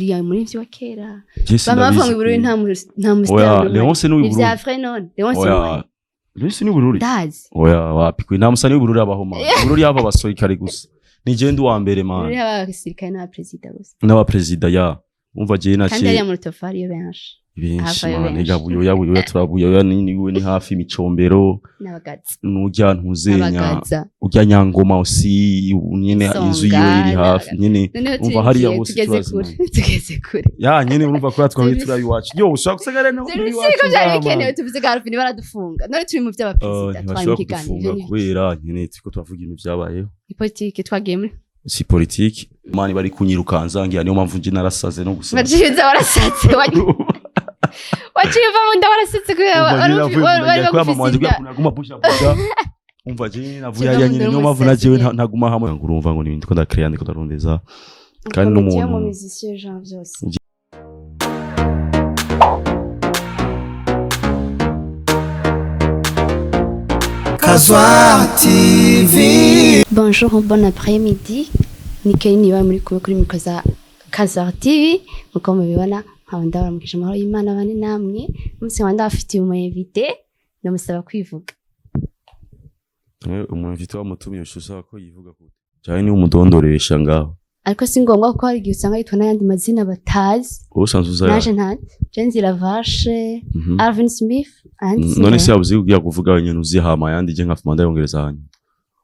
Uriya murimvyi wa kera Je bama bavuga ngo sinabizi i Bururi kweli. nta Oya, mu star. Leonce ni ni uw'i vya Burundi. vrai none Leonce Oya, ni Leonce ni Bururi. Ndazi. Oya, wapi kwe, nta musani w'i Bururi abaho, man. I Bururi haba abasirikare gusa. Ni je ndi uwa mbere, man. Bururi haba abasirikare n'abaperezida gusa. N'abaperezida ya. Umva je Kandi naciye hariya mu Rutofari iyo benshi benshi, havayo man. benshi. Ega Buyoya, Buyoya turabuyoya ni hafi Micombero. N'abagaza. Nurya ntuzenya. N'abagaza. Urya Nyangoma usi nyene inzu yiwe iri hafi nyene. Noneho Umva hariya turinjiye hose tugeze turazimanye. kure, tugeze kure. Ya nyene, urumva ko twari Turi- turi iwacu. Yo, ushobora gusigara no Turi siko byari bikenewe tuvuze Garvin baradufunga none turi mu by'abaperezida twari Ntibashobora mu kiganiro. kudufunga Ivyo ni kubera nyene turiko turavuga ibintu vyabayeho. Ni politike twagiye muri. Si politiki, man, bari kunyirukanza ngira niyo mpamvu nje narasaze no gusaza. Baciye warasatse, waciye uva mu nda warasatse kubera Umva wari nyene navuye mu nda wari ngiye kwa mama wanje bagufise inda. kugira naguma pusha pusha. Umva je navuye Kiva hariya mu nyene nda niyo mpamvu n'umusatsi najewe nyene. ntaguma hamwe ngo urumva ngo ni ibintu ndiko ndakreya, ndiko ndarondeza kandi Komite yo n'umuntu mu musicien genre byose. Kazwa TV. Bonjour, bon après-midi. Ni Kelly niba muri kumwe kuri micro za Kazar TV. Nkuko mubibona, nkaba ndabaramukije, amahoro y'Imana bane namwe. Umunsi wa ndabafitiye umu invité, ndamusaba kwivuga. Umu invité wamutumiye ushusha ko yivuga gute cyane ni umudondoresha ngaho. Ariko si ngombwa kuko hari igihe usanga yitwa n'ayandi mazina batazi. Wowe usanzwe uza Naje nta Jenzi Lavashe, Alvin Smith, ayandi None se yabuze kugira kuvuga wenyene uzihama ayandi je nkafuma ndayongereza hanyuma.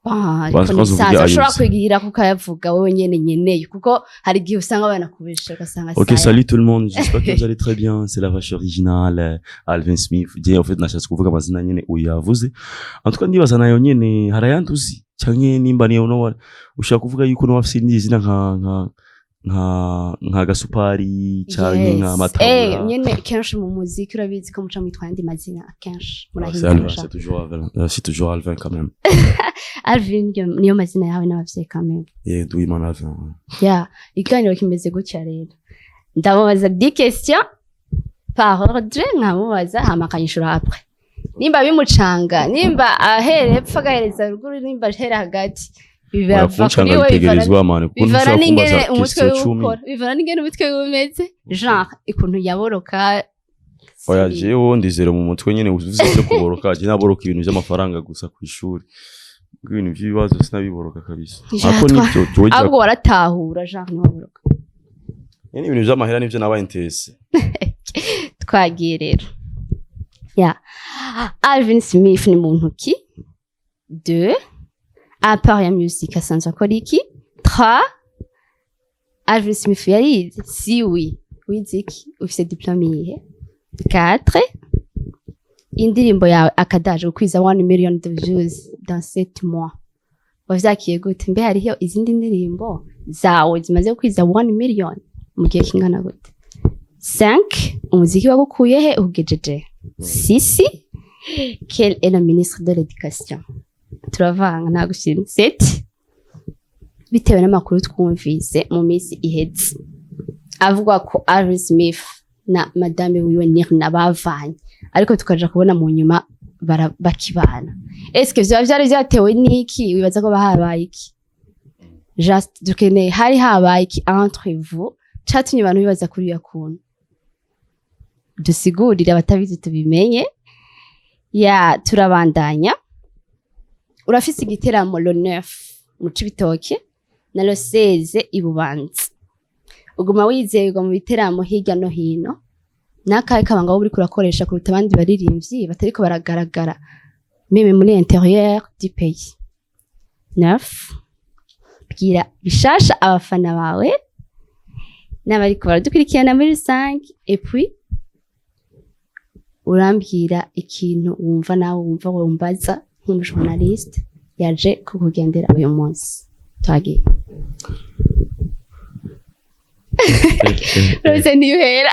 Ah, Banza ariko kwanza uvuge nisanzwe ayo ushobora uzi. kwigira kuko ukayavuga wowe nyene nyeneye kuko hari igihe usanga banakubesha ugasanga Ok, saya. salut tout le monde, j'espère que vous allez très bien. C'est la vache originale, Alvin Smith. Je, en fait, nashatse kuvuga amazina nyene uyavuze. En tout cas, ndibaza nayo nyene hari ayandi uzi. Canke nimba niyo no ushaka kuvuga yuko no wafise irindi zina nka Gasupari canke nka Yes. Matabura. Nyene kenshi mu muziki urabizi ko muca mwitwa ayandi mazina akenshi Ah, c'est murahindura. Alvin, c'est toujours Alvin, c'est toujours Alvin quand même. Alvin niyo mazina yawe n'abavyeyi quand même. Yeah, Duimana Alvin. Ouais. Yeah, ikiganiro kimeze gutya rero. Ndamubaza 10 questions par ordre, nkamubaza hama akanyishura après. Nimba bimucanga, nimba ahere epfo agahereza ruguru, nimba ahera hagati. Oya, Biva kuri kuncanga we bivana bitegerezwa, man, kuko bivana ntushobora n'ingene kumbaza umutwe question wiwe 10. ukora, bivana n'ingene umutwe wiwe umeze, genre ukuntu yaboroka. Oya, jewe ndizera mu mutwe nyene uvuze byo kuboroka, je naboroka ibintu by'amafaranga gusa ku ishuri. Ibintu by'ibibazo sinabiboroka kabisa. Ja, Ariko nibyo jewe ahubwo waratahura, genre ntiwaboroka. nyene ibintu by'amahera nivyo nabaye intéressé. Twagiye rero ya Alvin Smith ni muntu ki? Deux, à part ya music asanzwe akora iki? Trois, Alvin Smith yarize? Si oui, wize iki? Ufise diplôme yihe? Quatre, indirimbo yawe Akadaje gukwiza 1 million de views dans 7 mois, wavyakiye gute? Mbe hariho izindi ndirimbo zawe zimaze gukwiza 1 million mu gihe kingana gute? 5, umuziki wagukuye he, ugejeje? 6, quel est le ministre de l'éducation? Turavanga nta gushima. 7, bitewe n'amakuru twumvise mu minsi iheze avuga ko Alvin Smith na madame wiwe Nirna bavanye, ariko tukaja kubona mu nyuma bakibana, eske vyoba vyari vyatewe n'iki? Wibaza ko habaye iki? Just dukeneye hari habaye iki entre vous catumye abantu bibaza kuri iyo kuntu? Dusigurire abatabizi tubimenye. Ya, turabandanya. Urafise igiteramo le 9 mu Cibitoke na le 16 i Bubanza, uguma wizerwa mu biteramo hirya no hino. N'akahe kabanga wowe uriko urakoresha kuruta abandi baririmbyi batariko baragaragara même muri intérieur du pays? 9, bwira bishasha abafana bawe n'abariko baradukurikirana muri rusange, et puis urambwira ikintu wumva nawe wumva wumbaza nk'umujournaliste yaje kukugendera uyu munsi. Twagiye. Rose ntiyuhera.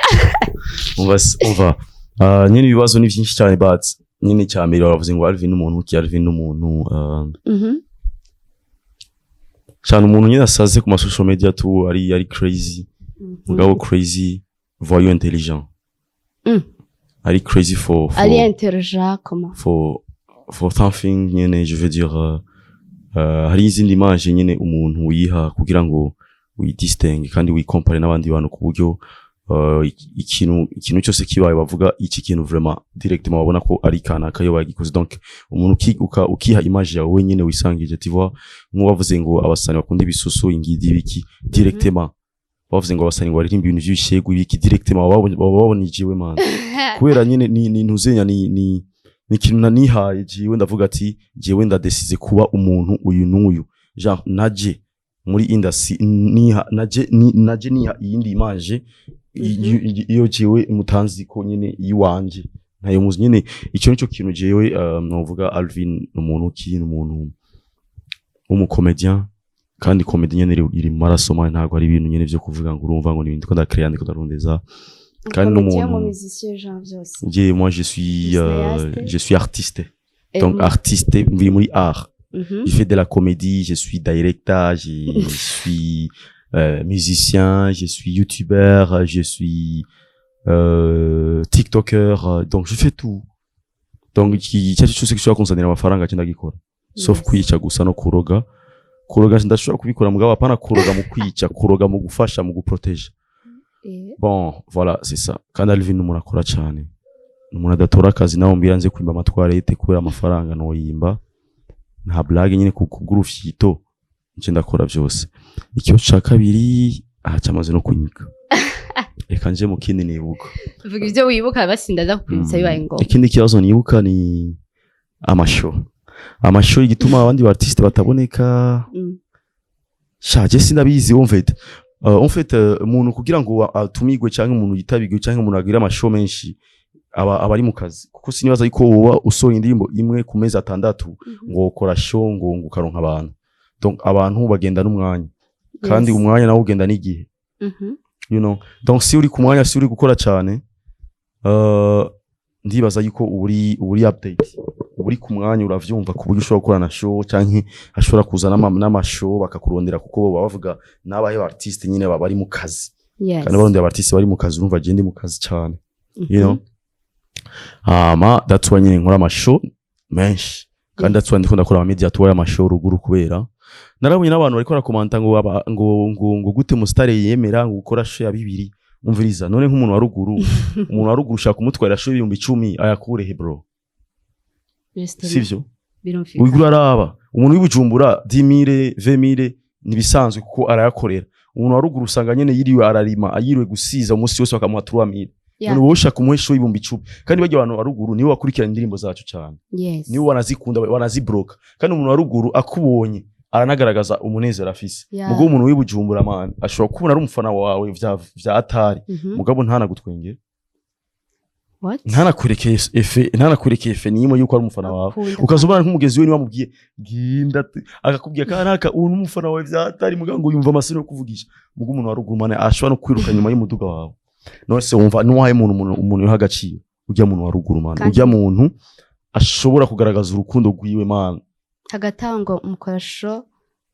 Umva umva. Ah, nyene ibibazo ni byinshi cyane, but nyene cya mbere baravuze ngo Alvin n'umuntu ki? Alvin n'umuntu cyane umuntu nyine asaze ku ma social media tu, ari crazy. Mugabo crazy voyou intelligent. Ari crazy for Ari intelligent comment? For something nyene, je veux dire, hari izindi image nyene umuntu wiha kugira ngo Wi distingue kandi wi compare n'abandi bantu, ku buryo ikintu cyose kibaye bavuga iki kintu, vraiment directement babona ko ari kanaka yo bagikoze. Donc umuntu ukiha image yawe wenyine wisangije, tu vois. Nk'ubavuze ngo abasani bakunda ibisusu, ingidi, ibiki, directement bavuze ngo abasani ngo baririmba ibintu by'ibishegu, ibiki, directement baba babona ijiwe, man, kubera nyine ni ntuzenya, ni ikintu nanihaye jiwe. Ndavuga ati jewe nda décidé kuba umuntu uyu n'uyu, genre naje muri industry niha naje ni, naje niha iyindi image iyo jewe mutanzi ko nyine iwanje ntayo muzi nyine. Icyo nico kintu jewe novuga. Alvin ni umuntu ki? Ni umuntu w'umu comédien, kandi comédie nyene iri mu maraso, man. Ntabwo ari ibintu nyene vyo kuvuga ngo urumva ngo ni ibintu ndiko nda créa, ndiko ndarondeza. Kandi Comédien, n'umuntu mu musicien, genre byose. Je, moi je suis Cinéaste. je suis artiste. Donc artiste mviri muri art. Je fais de la comédie, je suis directeur, je suis musicien, je suis youtubeur, je suis tiktoker, donc je fais tout. Donc icyo ari cyo cyose gishobora kunzanira amafaranga cyo ndagikora, sauf kwica gusa no kuroga. Kuroga ndashobora kubikora, mugabo apana kuroga mu kwica, kuroga mu gufasha, mu gu protéger. Bon, voilà, c'est ça. Kandi Alvin ni umuntu akora cyane, ni umuntu adatora akazi. Nawe mbwira nze kwimba ama toilettes kubera amafaranga, noyimba, nta blague nyine, ku kubw'urufyito nce ndakora byose. Ikibazo ca kabiri aha cyamaze no kunyika, reka nje mu kindi nibuka. Vuga ibyo wibuka, basi ndaza kukwibutsa bibaye ngombwa. Ikindi kibazo nibuka ni ama show. Ama show, igituma abandi ba artiste bataboneka, sha, je sindabizi. En fait, umuntu kugira ngo atumigwe cyangwa umuntu yitabigwe cyangwa umuntu agire ama show menshi, aba ari mu kazi, kuko sinibaza yuko woba usohoye indirimbo imwe ku mezi 6 ngo ukora show ngo ukaronka abantu. Donc abantu bagenda n'umwanya, kandi umwanya nawo ugenda n'igihe. Donc si uri ku mwanya, si uri gukora cyane, ndibaza yuko uri update, uri ku mwanya, uravyumva, ku buryo ushobora gukora na show canke hashobora kuza n'ama show bakakurondera, kuko bo baba bavuga n'abahe artiste nyine baba bari mu kazi. Kandi barondera artiste bari mu kazi. Urumva je ndi mu kazi cyane, hama that's why nyine nkora ama show menshi, kandi that's why ndiko ndakora ama media tour y'ama show ruguru, kubera narabonye n'abantu bariko barakomanta ngo ngo gute mu star yemera ngo gukora show ya bibiri. Umviriza, none nk'umuntu wa ruguru, umuntu wa ruguru ushaka kumutwarira show y'10,000, ayakure he, bro? Justement. Sivyo? Birumvikana. Uriko uraraba umuntu w'ibujumbura, 10 000, 20 000 nibisanzwe kuko arayakorera. Umuntu wa ruguru usanga nyene yiriwe ararima, ayiriwe gusiza umunsi wose, bakamuha 3000. None wowe ushaka umuhe show y'10,000, kandi barya abantu ba ruguru nibo bakurikirana indirimbo zacu cyane, nibo wanazikunda, wanazibroka. Kandi umuntu wa ruguru akubonye aranagaragaza umunezero afise. Mugabo umuntu w'ibujumbura, man, ashobora kubona ari umufana wawe vya atari, mugabo ntanagutwengere. What? Ntanakwerekeye efe, ntanakwerekeye efe nimwe yuko ari umufana wawe. Akunda. Ukazobana nk'umugezi we, niba wamubwiye ginda akakubwira kanaka uyu n'umufana wawe vya atari, mugabo ngo yumva amasoni yo kuvugisha. Mugabo umuntu wa ruguru, man, ashobora no kwiruka nyuma y'umuduga wawe. None se wumva nuwahe muntu yoha agaciro? Ujya muntu wa ruguru, man, ujya muntu ashobora kugaragaza urukundo rwiwe, man. Hagati aho ngo mukora show,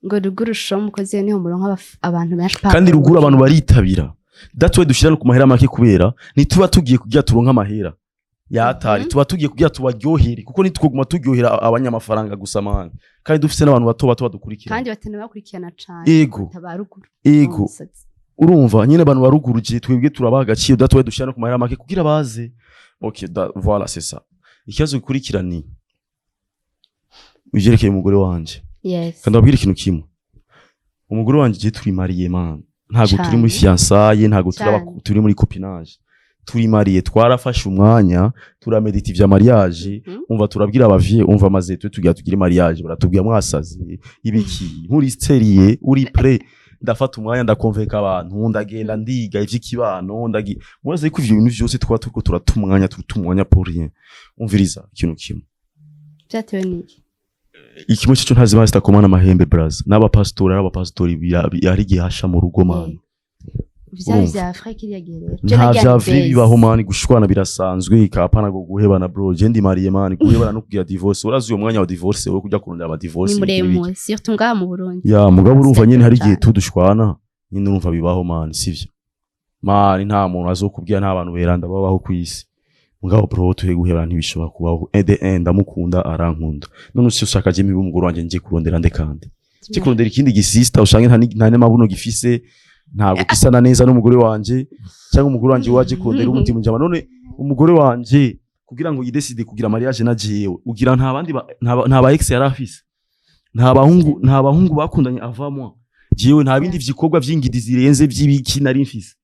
ngo ruguru show mukoze niho muronka abantu benshi. Kandi ruguru abantu baritabira. That's why dushira no ku mahera make, kubera ntituba tugiye kugira turonke amahera yatari, tuba tugiye kugira tubaryohere, kuko nitwoguma turyohera abanyamafaranga gusa, man, kandi dufise n'abantu bato bato badukurikira. Kandi batana bakurikirana cane Ego. ba ruguru. Ego. Umusatsi. Urumva nyine abantu ba ruguru je twebwe turabaha agaciro. That's why dushira no ku mahera make kugira baze. Okay, voilà, c'est ça. Ikibazo gikurikira ni ivyerekeye umugore wanje. Kandi ababwira ikintu kimwe: umugore wanje je turi marié, man. Ntabwo turi muri fiançailles, ntabwo turaba turi muri copinage, turi marié. Twarafashe umwanya turamedita ivya mariage. Umva, turabwira abavyeyi, umva, maze twe tugira tugire mariage, baratubwira mwasaze ibiki, nturi sérieux, uri prêt? Ndafata umwanya, ndakonveka abantu, ndagenda ndiga ivy'ikibano, ndagi murazi ko ivyo bintu vyose twaba turiko turata umwanya, turuta umwanya pour rien. Umviriza ikintu kimwe. Byatewe n'iki? Ikimwe cyo ntazima zitakomana amahembe, braza. N'abapasitori ari abapasitori, hari igihe hasha mu rugo, man. Vyari Urumva. vya Afrika kiriya gihe rero. Nta vya vrai bibaho, man. Gushwana birasanzwe, kapana go guhebana, bro. Je ndi marié, man. Guhebana no kugira divorce, urazi uyo mwanya wa divorce wo kujya kurondera ama divorce, Ni ibiki n'ibiki. muremure, surtout ngaha mu Burundi. Ya, mugabo urumva nyene hari igihe Cyane. tudushwana nyine, urumva bibaho, man, sivyo, man? Nta muntu azokubwira, nta bantu beranda babaho ku isi. Mugabo bro, tuhe guhebana ntibishobora kubaho. Ede ndamukunda, arankunda. None si ushaka je mibe umugore wanje, nje kurondera nde kandi? Cyo kurondera ikindi gisista ushange nta n'amabuno gifise, ntabwo gisana neza n'umugore wanje, cyangwa umugore wanje waje kurondera uwundi mujama. None umugore wanje kugira ngo yidécide kugira mariage na jewe, ugira nta bandi nta ba ex yari afise, nta bahungu bakundanye avant moi jewe, nta bindi vyikorwa vy'ingidi zirenze vy'ibiki nari mfise?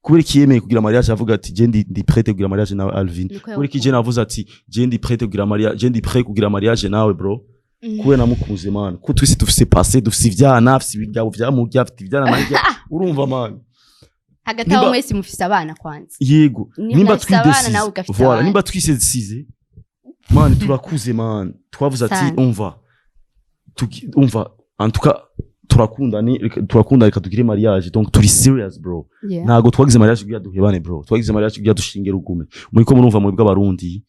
Kubera iki yemeye kugira mariage, avuga ati je ndi prête kugira mariage nawe, Alvin? Niko. Kubera iki je navuze ati je ndi prête kugira mariage, je ndi prêt kugira mariage nawe, bro? Kubera namukunze, man. Ko twese dufise passé, dufise ivyana, afise ibigabo vyamurya, afite ivyana nanjye, urumva, man? Hagati aho mwese mufise abana kwanza. Yego. Nimba nimba afise abana, twidécide, nawe ugafise voilà, abana. nimba twidécidé, man, turakuze, man, twavuze ati Sana. umva, umva, en tout cas turakundani, turakunda, reka tugire mariage. Donc turi serious, bro. Ntago twagize mariage kugira duhebane, bro. Twagize mariage kugira dushinge rugume. Muriko murumva, mwebwe abarundi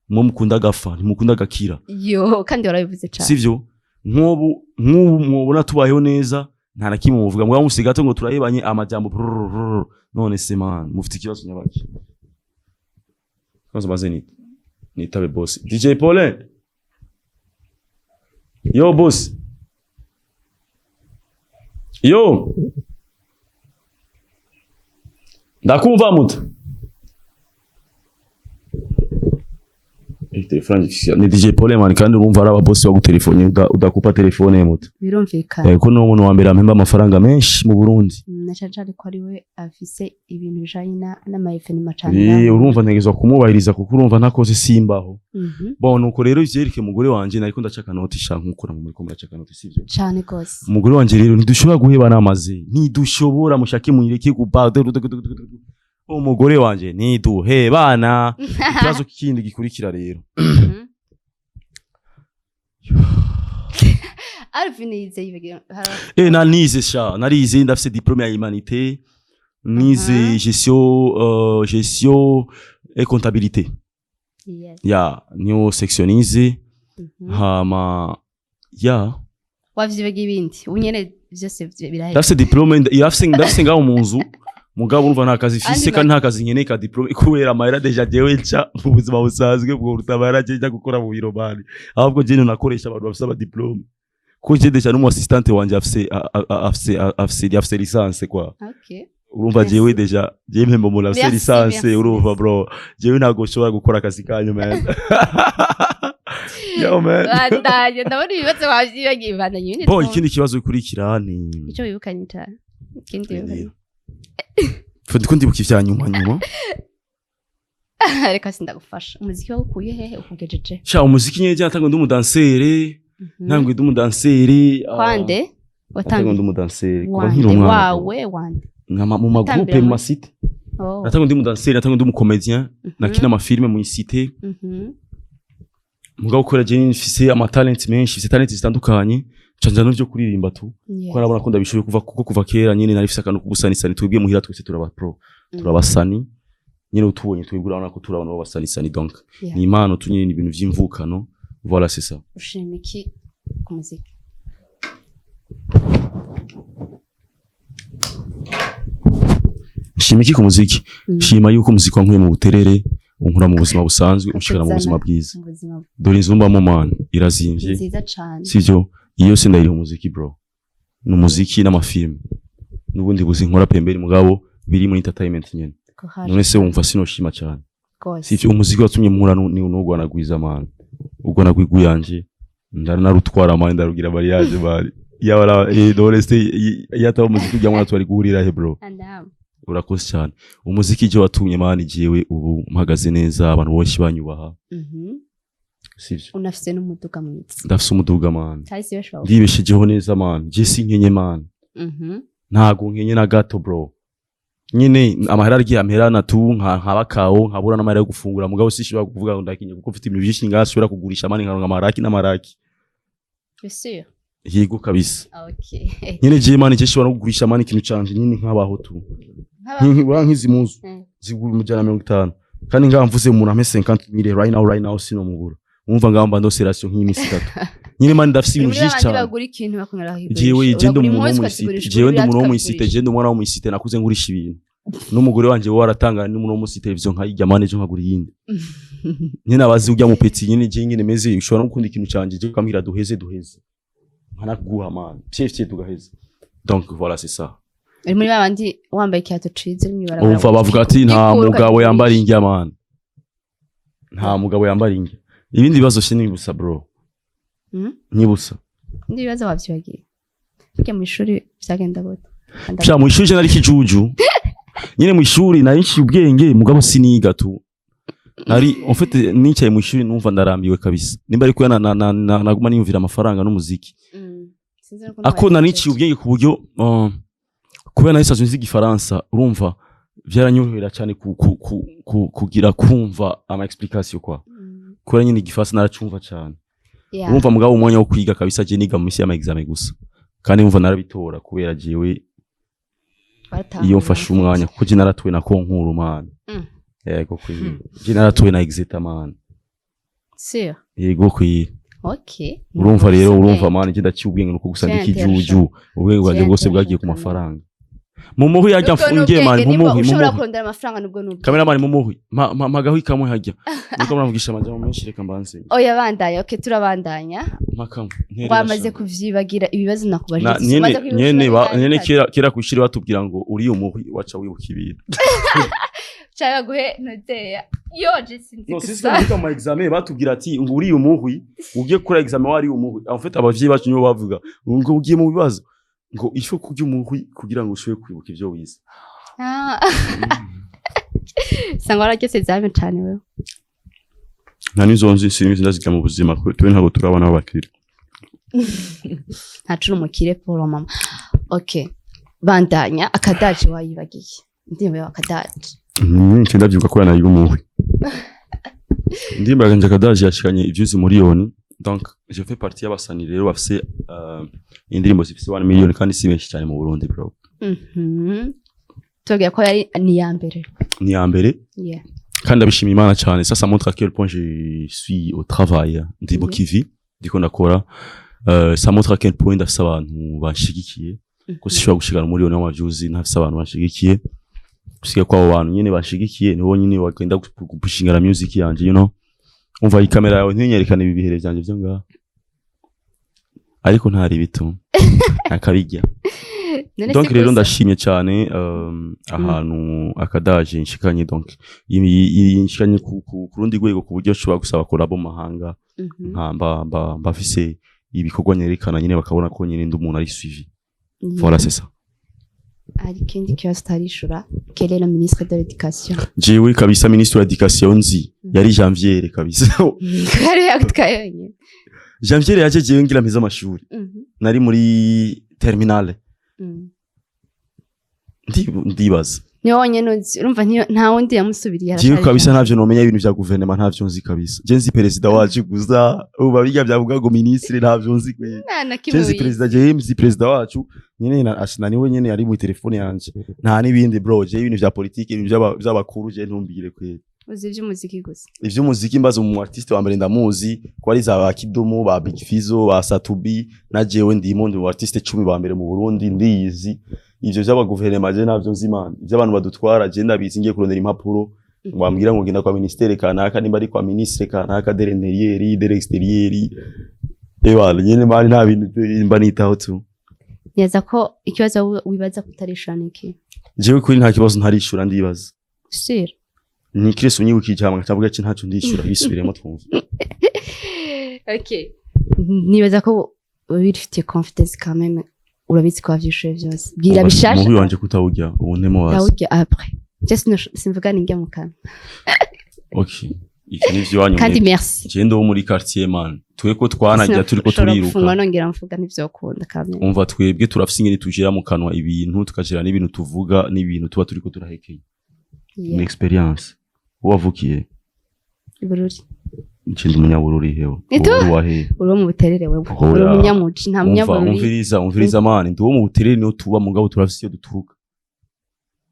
mwo mukunda agafa, ntimukunda agakira. Yo, kandi warabivuze cane. Sivyo? Nk'ubu mwobona tubayeho neza, nta na kimwe muvuga. Mugabo musiga gato ngo turahebanye, amajambo brrrr. None se, man, mufite ikibazo nyabaki? Kwanza maze ni nitabe boss DJ Paulin. Yo boss, yo, ndakumva muta. Telefone ni DJ Paulin, man. Kandi urumva ari ababosi bagutelefone, udakupa telefone muta. Birumvikana. Ko ni umuntu wa mbere ampemba amafaranga menshi mu Burundi. Na cane cane ko ari we afise ibintu bijanye n'ama événements cane. Urumva ntegerezwa kumubahiriza, kuko urumva ntakoze simbaho. Bon, nuko rero ivyerekeye umugore wanje, nariko ndaca akanoti sha, nkuko namwe muriko muraca akanoti, sivyo? Cane gose. Umugore wanje rero ntidushobora guheba namaze, ntidushobora. Mushake muyireke guba umugore wanje, ntiduhebana. Ikibazo kindi gikurikira rero. Alvin yize yibagiwe Nanize sha, narize, ndafise diplôme ya humanité, nize gestion et comptabilité. Ya, niyo section nize. Hama ya Wavyibagiye ibindi ubu nyene vyose biraheze. Ndafise diplôme, ndafise ngaho mu nzu, mugabo urumva nta kazi mfise. Andi Kandi nta kazi nkeneye ka diplôme, kubera amahera déjà jewe nca mu buzima busanzwe bwo ruta amahera je njya gukora mu biro, man. Ahubwo je nakoresha abantu bafise ama diplôme, kuko je déjà n'umu assistante wanje afise afise licence quoi. Urumva? Merci. Jewe déjà jewe mpemba umuntu afise Merci, licence. merci, Urumva? merci. Bro, jewe ntabwo nshobora gukora akazi kanyu, man. Yo man. Bandanye, ndabona ibibazo wavyibagiye, bandanye ibindi. Bon, ikindi kibazo gikurikira ni Ico wibukanye cane, ikindi wibukanye. Ndiko ndibuka ivya nyuma nyuma. Reka sindagufasha. Umuziki wawukuye hehe, ukugejeje? Sha, umuziki nyene natangwe ndi umudanseur. Ntangwe ndi umudanseur. Kwande? Natangwe Watangiye ndi umudanseur kuva wande nkiri umwana. Wawe wande? Mu magroupe, Watambira mu muri- macité. Oh. Natangwe ndi umudanseur, natangwe ndi umucomédien, nakina amafilms mu cité. Mugabo kubera je mfise amatalent menshi, mfise talent zitandukanye, canja n'ivyo kuririmba tu. Ko arabona ko ndabishoboye kuva, kuko kuva kera nyene nari mfise akantu kugusanisani. Twebwe muhira twese turaba pro, turabasani nyene. Utubonye twebwe urabona ko turi abantu b'abasanisani, donc ni impano tu nyene, ni ibintu vy'imvukano. Voilà, c'est ça. Ushima iki ku muziki? Nshima iki ku muziki? Shima yuko umuziki wankuye mu buterere, unkura mu buzima busanzwe, unshikana mu buzima bwiza. Mu buzima. Dore inzu mbamo, man, irazimvye. Nziza cane. Sivyo? Iyo yose ndayiriha umuziki, bro. Ni umuziki n'amafilms n'ubundi buzi nkora pembeni, mugabo biri muri entertainment nyene. Courage. None se wumva sinoshima cyane? Rwose. Sivyo? Umuziki watumye mpura n'urwanagwiza, man. Urwanagwigu yanje ndanarutwara, man, ndarugira mariage, man. Yabara dore se yataba umuziki ujya mwana twari guhurira he, bro? Adamu. Urakoze cyane. Umuziki je watumye, man, jewe ubu mpagaze neza, abantu benshi banyubaha. Sivyo? Unafise n'umuduga mwiza. Ndafise umuduga, man. Kahise benshi bawu Ndibeshejeho neza, man. Je sinkenye, man. Ntago nkenye na gato, bro. Nyine amahera agiye amperana tu, nka nkabakawo nkabura n'amahera yo gufungura, mugabo sishobora kuvuga ngo ndakenye, kuko mfite ibintu byinshi ngaha nshobora kugurisha, man, nkaronka amaraki n'amaraki. Bien sûr. Yego kabisa. Nyine je, man, je nshobora no kugurisha, man, ikintu canje nyine nkabaho tu. Nk'ibura nk'izi muzu zigura 150, kandi ngaha mvuze umuntu ampe 50 mille right now, right now, sinomubura. Umva, ngaha mba ndose ration nk'imisi 3 nyine, man. Ndafise ibintu Muri byinshi babandi cyane. bagura ikintu bakongera bakakigurisha. Jewe je ndi Uragura umuntu wo impuzu muri cité. ukazigurisha, Jewe ndi ugura umuntu wo muri ibirato cité. ukabigurisha. Je ndi umwana wo muri cité, nakuze ngurisha ibintu n'umugore wanje we waratangana n'umuntu wo muri cité. Televiziyo nkayirya, man, ejo nkagura iyindi nyine. Abazi urya mu petit nyine, je nyine meze ushobora no gukunda ikintu canje, je ukambwira duheze duheze. Nkanaguha man, fye fye, tugaheza. Donc voilà, c'est ça. Uri muri babandi wambaye ikihato ciza uri mw'ibarabara? Umva, bavuga ati nta Ukikura mugabo ukagikoresha. yambara indya man, nta mugabo yambara indya. Ibindi bibazo si nibusa, bro. Nibusa. Ibindi bibazo wavyibagiye. Burya mw'ishuri vyagenda gute? Sha, mu ishuri je nari kijuju nyine. Mu ishuri nari nciye ubwenge, mugabo siniga tu. Nari, en fait, nicaye mu ishuri numva ndarambiwe kabisa, nimba ariko na naguma niyumvira amafaranga n'umuziki. Sinzi n'ukuntu Ako nari wabigenjeje. nciye ubwenge ku buryo kubera nari nsanzwe nzi igifaransa, urumva vyaranyorohera cyane ku, ku, ku, ku, kugira kumva ama explication quoi, kubera nyine igifaransa naracumva cyane. Urumva, mugabo umwanya wo kwiga kabisa, je niga mu misi y'ama examen gusa, kandi umva narabitora kubera jewe Waratahura. iyo mfashe umwanya, kuko je naratuwe na concours man. Yego kwiye, je naratuwe na exeta man. Sûr? Yego kwiye. Urumva rero, urumva man, je ndaciye ubwenge, nuko gusa ndi Tiens, kijuju. Ubwenge bwanjye bwose bwagiye ku mafaranga. Mumuhi yajya mfungiye man, mumuhi, Ushobora mumuhi. kurondera amafaranga nubwo nubwo. Cameraman, mumuhi mpagaho ikamwe hajya niko muravugisha amajambo menshi, reka mbanze. Oya, bandanya. Okay, turabandanya. Mpakamwe nterera. Wamaze Sha. kuvyibagira ibibazo nakubajije. Na nyene Umaze kwibukira nyene ba bitandukanye. nyene kera kwishuri batubwira ngo uri umuhi waca wibuka ibintu. Canke baguhe noteya yoje, sinzi. No, sisi Gusa muri mu examen batubwira ati ngo uri umuhwi, ugiye gukora examen wari umuhwi. En fait, abavyeyi bacu nibo bavuga ngo ugiye mu bibazo ngo il faut kurya umuhwi kugira ngo ushobore kwibuka ivyo wize. Ah. Sanga warageze examen cane wewe. Nta nizo nzi, sinzi ndazirya mu buzima, kuko twe ntabwo turabona abakire. Ntacu uri umukire pour mama. Okay, bandanya. Akadaje wayibagiye, indirimbo yawe Akadaje. Nyinshi ndavyibuka ko nari umuhwi. Indirimbo yanje Akadaje yashikanye ivyuzi miliyoni, donc je fais partie y'abasani rero bafise indirimbo zifise 1 million, kandi si benshi cyane mu Burundi, bro. Tubabwira ko yari ni iya mbere. Ni ya mbere. Kandi ndabishima Imana cyane. Ça montre à quel point je suis au travail, ndi mu kivi, ndiko ndakora. Ça montre à quel point ndafise abantu banshigikiye, ko sishobora gushikana umuriyoni w'amavyuzi ntafise abantu banshigikiye. Gusiga kw'abo bantu nyene banshigikiye, nibo nyene bagenda gupushinga music yanje. Umva, iyi kamera yawe ntinyerekane ibi bihere vyanje vyo ngaha, ariko ntari bito akabijya. None Donc se rero gusa- ndashimye cyane ahantu Akadaje nshikanye, donc iyi nshikanye ku rundi rwego, ku buryo nshobora gusaba collabo mu mahanga, nka mba mfise ibikorwa nyerekana nyine, bakabona ko nyine ndi umuntu ari suivi. Voilà, c'est ça. Hari ikindi kibazo utarishura: quel est le ministre de l'éducation? Jewe kabisa, ministre wa l'éducation nzi yari Janviere kabisa. Kare yagutwaye wenyine. Janviere yaje jewe ngira mpeze amashuri, nari muri terminale. Ndibaza. Niwe wonyene uzi, urumva nta wundi yamusubiriye. Jewe Aracari kabisa ntavyo nomenya, ibintu vya guverinoma ntavyo nzi kabisa. Je nzi perezida wacu gusa, ubu biga byavuga ngo ministre ntavyo nzi kweli. Nta na Je kimwe nzi wize. perezida, jewe nzi perezida wacu nyene na ashina, niwe nyene ari mu telefone yanje, nta n'ibindi bro. Je ibintu vya politike, ibintu vy'abakuru je ntumbwire kweli. Uzi ivy'umuziki gusa. Ivy'umuziki, mbaza umu artiste wa mbere ndamuzi, ko ari za ba Kidumu, ba Big Fizzo, ba Satubi, na jewe ndimo, ndi mu artiste 10 ba mbere mu Burundi, ndiyizi. Ivyo vy'abaguverinoma je ntavyo nzi man. Ivy'abantu badutwara je ndabizi, ngiye kurondera impapuro wambwira ngo genda kwa ministère kanaka, nimba ari kwa ministre kanaka de l'intérieur, de l'extérieur, ebana nyene mani nta bintu mba nitaho tu. Neza ko ikibazo wibaza kutarishura ni iki? Jewe kuri nta kibazo ntarishura, ndibaza. Sûr? Ni kirese unyibukije hama nkacavuga ati ntacyo ndishura, bisubiremo twumve. Okay, nibaza ko wifitiye confidence quand même, urabizi ko wavyishuye vyose. Bwira bishasha. Umuhwi wanje kutawurya ubu ntemo wazi. Ndawurya après. Je simvuga ninjya mu kanwa. Okay, ivyo ni ivy'iwanyu. Kandi Mwebwe. merci. Je ndi wo muri quartier man, twe ko twanajya turiko Sinashobora gufungwa turiruka. nongera mvuga, ntivyokunda quand même. Umva, twebwe turafise ingene tujira mu kanwa ibintu, tukajira n'ibintu tuvuga n'ibintu tuba turiko turahekenya. Ni experience. Wavukiye? Ibururi. Nje ndi umunyabururi hewe. Ito? Wowe wahe? Uri wo mu Buterere wewe. Hoya. Uri umunyamuci, nta Umva, munyabururi. umviriza, umviriza man, ndi wo mu Buterere, niho tuba, mugabo turafise iyo duturuka.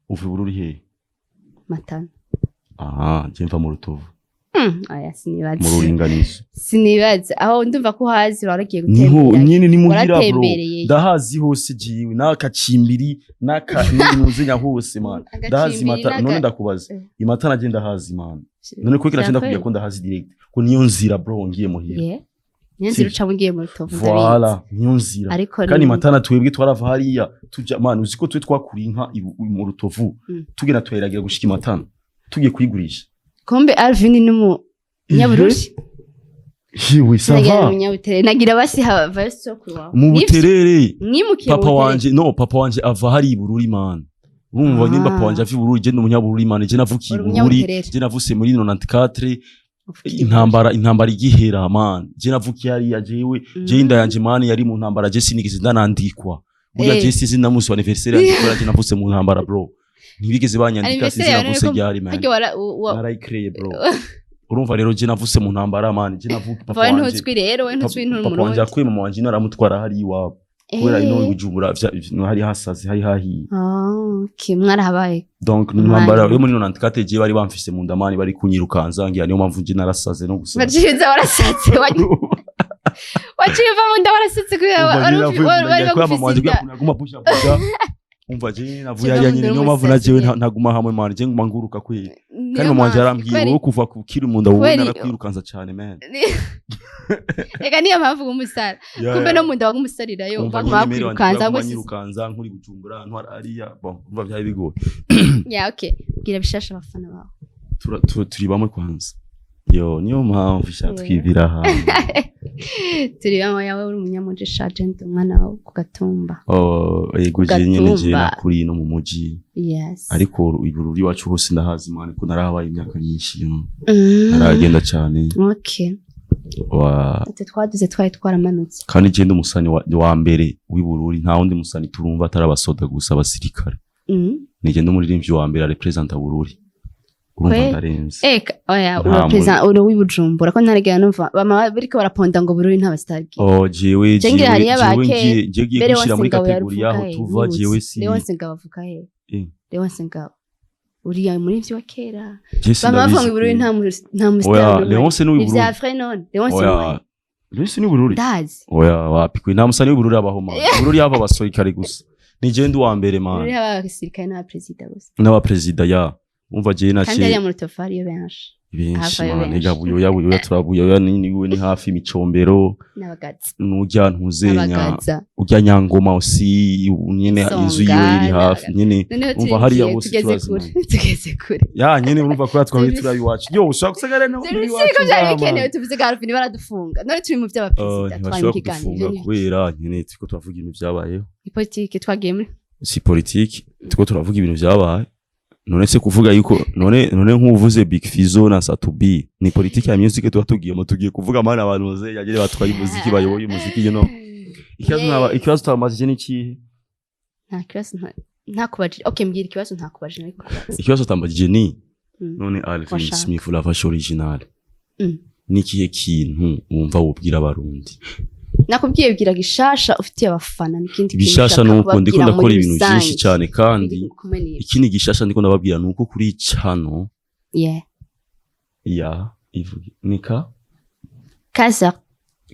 Uva Ibururi hehe? Matana. Aha, je mva mu Rutovu. Oya, Mu sinibaza. Ruringanizo. Sinibaza aho, ndumva ko uhazi, waragiye Niho gutembera. nyene, ni muhira bro. Waratembereye. Ndahazi hose jiwe, n'akacimbiri n'aka n'inuzenya hose man, ndahazi. Agacimbiri. Mata none ndakubaza, Imatana je ndahazi man. None kuko nacenda kubwira ko ndahazi direct, ko niyo nzira bro, ngiye muhira. Niyo nzira ucamo ugiye mu Rutovu, ndabizi. Voilà, niyo nzira. Ariko Kandi Matana twebwe twarava hariya tuja, man, uzi ko twe twakuriye inka mu Rutovu, tugenda tuyiragira gushika i Matana tugiye kuyigurisha. Kumbe Alvin ni mu Nyabururi. Hiwe, ça Nagira va. mu Nyabuterere, nagira basi havayo soko iwawe. Mu Nivyo? Buterere. Mwimukiye mu Papa Buterere. wanje, no, papa wanje ava hari i Bururi, man. Urumva? Ah. Nimba papa wanje ava i Bururi, je ndi umunyabururi, man. Je navukiye i Uri Bururi. umunyabuterere. Je navutse muri 94. Uvukiye Intambara igihera, man, je navukiye hariya jewe. Je inda yanje, man, yari mu ntambara. Je sinigeze ndanandikwa burya. Je sinzi namusi wa anniversaire yanje kubera je navutse mu ntambara, bro. Ntibigeze banyandika. Anniversaire Sinzi yawe navutse none ko ryari, man. Harya wara Narayicreye, bro. Urumva rero, je navutse mu ntambara, man. Je navuka papa Wowe wanje ntuzwi rero, wowe ntuzwi, nturi papa wanje Umurundi. yakuye mama wanje ino, aramutwara hariya iwabo kubera ino i Bujumbura hari hasaze, hari hahiye. Ah, okay, mwarahabaye. Donc Umwanya. intambara yo muri 94, je bari bamfise mu ndamani, bari kunyirukanza ngira. Niyo mpamvu nje narasaze no gusaza. Waciye uza warasatse, waciye uva mu nda warasatse kubera Umva, wari nyine navuye mu nda, wari ngiye kubera mama bagufise wanje inda. kugira naguma pusha pusha. Umva, je navuye Kiva hariya mu nyine, nda niyo mpamvu w'umusatsi najewe nyine. ntaguma hamwe, man. Je nguma nguruka kweli. Niyo Kandi mama wanje mpamvu, yarambwiye: "Wowe kuva kukiri mu nda, wowe narakwirukanza cyane, man." Reka, niyo mpamvu w'umusara. Kumbe no mu nda wagumusarirayo. Umva, baguma nyine mere wanje bakwirukanza baguma ngo nyirukanza nkuri Bujumbura, ntwara hariya. Bon, umva, byari bigoye. Ya, okay, bwira bishasha abafana bawe. Turi bamwe kwanza, yo niyo mpamvu sha twibira hamwe. Turi bamwe yawe, uri umunyamuji sha, gente, umwana wo ku Gatumba. Oh, yego, je nyene je Gatumba. nakuriye no mu muji. Ariko ibururi iwacu hose ndahazi, man, ko narahabaye imyaka myinshi. Naragenda cyane. Wa Ati twaduze, twari twaramanutse. Kandi je ndi umusani wa mbere w'ibururi. Nta wundi musani turumva atari abasoda gusa, abasirikare. Nije ndi umuririmbyi wa mbere arepresenta Bururi, urumva? Ndarenze. Eka oya. Nta Ura president uri w'ibujumbura ko ntarigera numva bama bariko baraponda ngo Bururi nta basitari. Oh, jewe Je ngira jewe hariyo jewe abake- ngiye Mbere kwishira muri Ngabo catégorie yaho yaruvuka he? tuva. Nibutse. Jewe si Leonce Ngabo avuka he? Leonce Ngabo uriya muri wa kera. Je Bama bavuga sindabizi. ngo Ibururi nta Oya, musitari. Leonce ni Ni w'ibururi. vya vrai none Leonce Oya, ni Leonce ni w'ibururi. ndazi. Oya, wapi kwe, nta musani w'ibururi abaho, man. Ibururi yaba abasirikare gusa. Ni je ndi uwa mbere, man. Bururi haba abasirikare n'abaperezida gusa. N'abaperezida, ya. Umva, je Kandi naciye hariya mu Rutovu hariyo benshi. Benshi. Havayo Man. benshi. Ega Buyoya, Buyoya turabuyoya ni hafi Micombero. N'abagaza. Nurya ntuzenya. N'abagaza. Urya Nyangoma usi nyene, Songa, inzu yiwe iri hafi nyene. Noneho Umva, hariya turinjiye hose tugeze turazinanye. kure, tugeze kure. Ya nyene, urumva ko twari turabi iwacu yo ushaka gusagara no Turi ko byari bikenewe tuvuze ko Alvin baradufunga none turi mu by'abaperezida, twari mu Ntibashobora kiganiro. kudufunga Ivyo ni kubera nyene turiko turavuga ibintu vyabayeho. Ni politike twagiye muri. Si politiki, turiko turavuga ibintu vyabaye. None se kuvuga yuko none nk'uvuze Big Fizzo na Sat-B ni politiki ya music? Tuba tugiyemo, tugiye kuvuga, mana, abantu baze yagere batwaye umuziki, bayoboye umuziki. Ikibazo ikibazo tabamazije ni ikihe? Nta kibazo ntakubajije. Okay, mbwira ikibazo ntakubajije ariko kubaza. Ikibazo tambajije ni none Alvin Washaka. Smith la vache originale, ni ikihe kintu wumva wobwira Abarundi? Nakubwiye, bwira gishasha ufitiye abafana n'ikindi kintu Bishasha ushaka nuko ndiko kubabwira ndakora muri ibintu byinshi rusange. cyane kandi Biri kumwe n'ibyo. ikindi gishasha ndiko ndababwira nuko kuri channel ya ivuge nika Kazar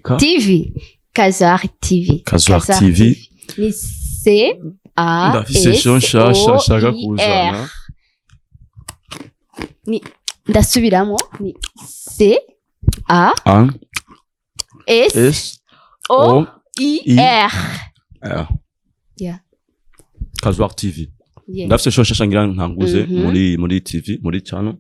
ka TV, Kazar TV. Kazar TV. Ni C A Ndafise S show nshasha O nshaka I R. kuzana. Ni ndasubiramo, ni C A A S S O O I I R. R. Kazar TV. Ndafise show nshasha ngira ntanguze muri TV, muri channel.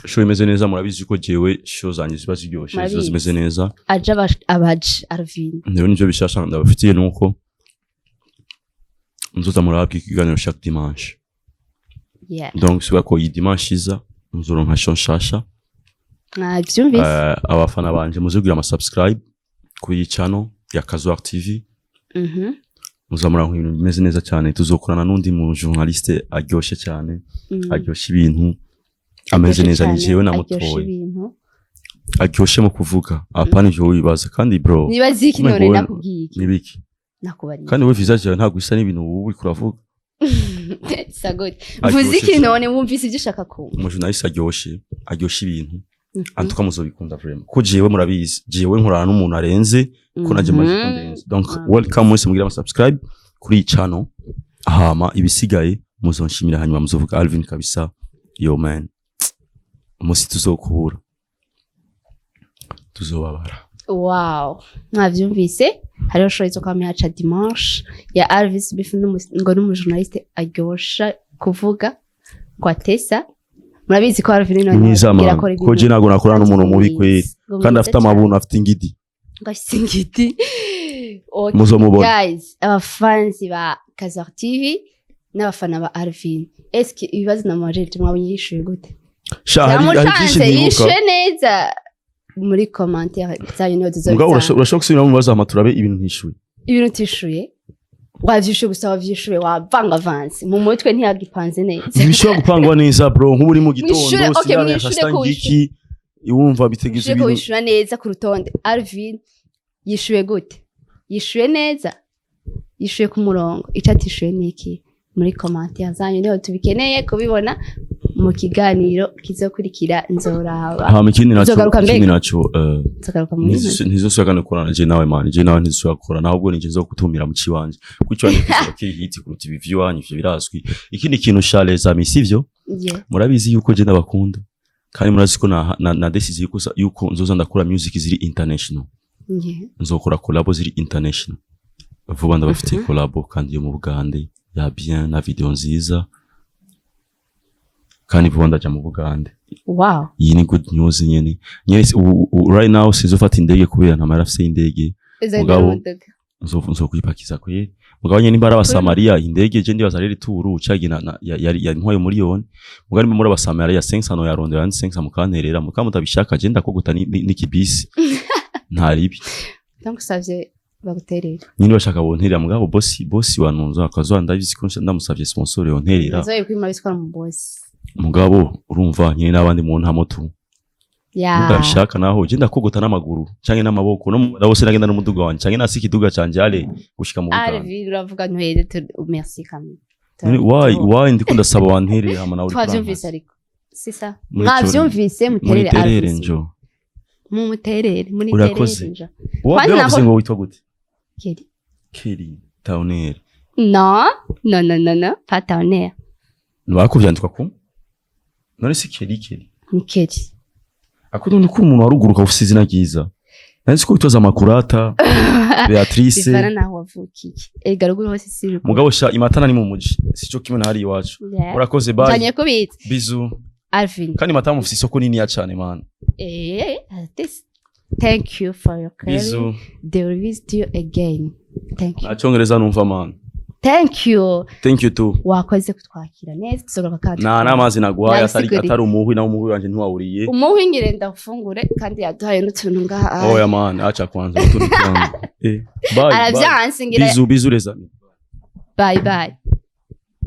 Show imeze neza. Murabizi ko jewe show zanjye ziba ziryoshe, ziba Murabizi. zimeze neza. Aje abaje Arvin. Rero nivyo bishasha ndabafitiye, nuko nzoza murabwa ikiganiro chaque dimanche. Donc siba ko iyi dimanche iza nzoronka show nshasha. Mwavyumvise. Abafana banje muzugira ama subscribe kuri iyi channel ya Kazwar TV. Muzamuranka ibintu bimeze neza cyane. Tuzokorana n'undi mu journaliste aryoshe cyane, aryoshe ibintu, ameze Aryoshe neza. Ni cane, jewe aryoshe namutoye. ibintu. Aryoshe mu kuvuga, apana ivyo wibaza. Kandi bro, Nibaza iki Kumbe none? ngo Nakubwiye iki? Nibiki? Nakubariye. Kandi we visage yawe ntabwo isa n'ibintu wowe uriko uravuga. Sagode. Aryoshe Mvuze iki cyane. none? Wumvise ibyo ushaka kumva. Umujournaliste aryoshe, aryoshe ibintu. Antuka muzobikunda vraiment, ko jewe murabizi, jewe nkorana n'umuntu arenze, ko naje maze kundenza. Donc welcome mwese, mugira ama subscribe kuri iyi channel, hama ibisigaye muzonshimira. Hanyuma muzovuga: "Alvin kabisa, yo man, umunsi tuzokubura tuzobabara." Wow, mwavyumvise, hariho show izokwama haca dimanche ya Alvin Smith ngo n'umujournaliste aryosha kuvuga ngo atesa. Murabizi ko Alvin none Mwiza man, akora ko je ntabwo nakorana n'umuntu mubi kweri, kandi afite amabuno, afite ingidi. Ngo afite ingidi. Okay. Muzomubona. Guys, abafanzi ba Kazar TV n'abafana ba Alvin, eske ibibazo namubajije mwabonye yishuye gute? Sha, hari byinshi Yamucanze. ntibuka. Yishuye neza? Muri commentaire zanyu niho Mugabo tuzobitanga. Urashobora gusubiramo mu bibazo hama turabe ibintu ntishuye. Ibintu utishuye, wavyishuye gusa, wavyishuye wavangavanze mu mutwe, ntiyagipanze neza. Ntibishobora gupangwa neza bro, nk'ubu uri mu gitondo, Okay, sinamenya mwishure saa sita ko ngiki iwumva bitegeza Yishuye ko ibintu. wishura neza ku rutonde. Alvin yishuye gute? Yishuye neza, yishuye ku murongo. Ico atishuye ni iki? Muri commentaire zanyu niho tubikeneye kubibona. Mu kiganiro kizokurikira nzoraba. Hama ikindi naco, Uzogaruka mbega? ikindi naco, Nzogaruka muri ntizosubira kandi gukorana je nawe man, je nawe ntizosubira gukorana, ahubwo nije nzogutumira mu ciwanje, kuko ikiwanje kizoba kiri hit kuruta ibi vy'iwanyu, ivyo birazwi. Ikindi kintu sha, les amis, sivyo? Yeah. Murabizi yuko je ndabakunda, kandi murazi ko na décidé yuko nzoza ndakora music ziri international. Nzokora collabo ziri international vuba. Ndabafitiye collabo kandi yo mu Bugande ya bien na video nziza, kandi vuba ndaja mu Bugande. Iyi ni good news nyene nyene. Right now sinzofata indege kubera nta mahera afise y'indege. Uzagenda Mugabo, mu modoka. Nzokwipakiza kweri. Mugabo nyene nimba ari abasamariya, indege je ndibaza rero ituru cagi yari ntwaye miliyoni. Mugabo nimba muri abasamariya, 500 no yarondera yandi 500 mukanterera, mukaba mutabishaka, je ndakogota n'ikibisi nta ribi. Ndagusavye baguterere. Nyine bashaka bonterera, mugabo bosi wanunza akazwa, ndabizi ko ndamusavye sponsor yonterera. Nzoye kwima bitwara mu boss. Mugabo urumva nyine n'abandi mu ntamo tu mugabishaka, naho je ndakogota n'amaguru canke n'amaboko, no ndabose nagenda n'umuduga wanje canke nasi ikiduga canje ale gushika mu Buganda. Alvin, uravuga ntuhere, merci kamwe. None why ndiko ndasaba wanterere hama nawe uri Twavyumvise kurankaza? ariko c'est ça. Muri Mwavyumvise, muterere Muniterere Alvin. njo. Mumuterere, Urakoze. muniterere njo. Wowe Kwanza bavuze ngo witwa gute? Kelly. Kelly Towner. Non, non, non, non, non, pas Towner. Bakuvyandikwa ku none si Kelly Kelly? Ni Kelly. Ako none ko umuntu waruguruka ufise izina ryiza, nari ko witwa Makurata Beatrice. Bivana naho wavukiye. Ega ruguru hose si ruguru. Mugabo sha, imatana ni mu muji, sico kimwe na hari iwacu. Urakoze, bye. Njanye kubitsa. Bisous. Alvin. Kandi matamu mufise isoko niniya cane man. This. Thank you for your caring. Bisous. They will visit you again. Thank you. Nta cyongereza numva man. Thank you. Thank you too. Wakoze kutwakira neza, tuzogaruka kandi. Nta n'amazi naguhaye atari Nabisiguriye. atari umuhwi, nawe umuhwi wanje ntiwawuriye. Umuhwi ndafungure, kandi yaduhaye n'utuntu ngaha. Oya man, acha kwanza utundi twangu. Bye bye. Aravyanse ngira. Bisous, bisous les amis. Bye bye.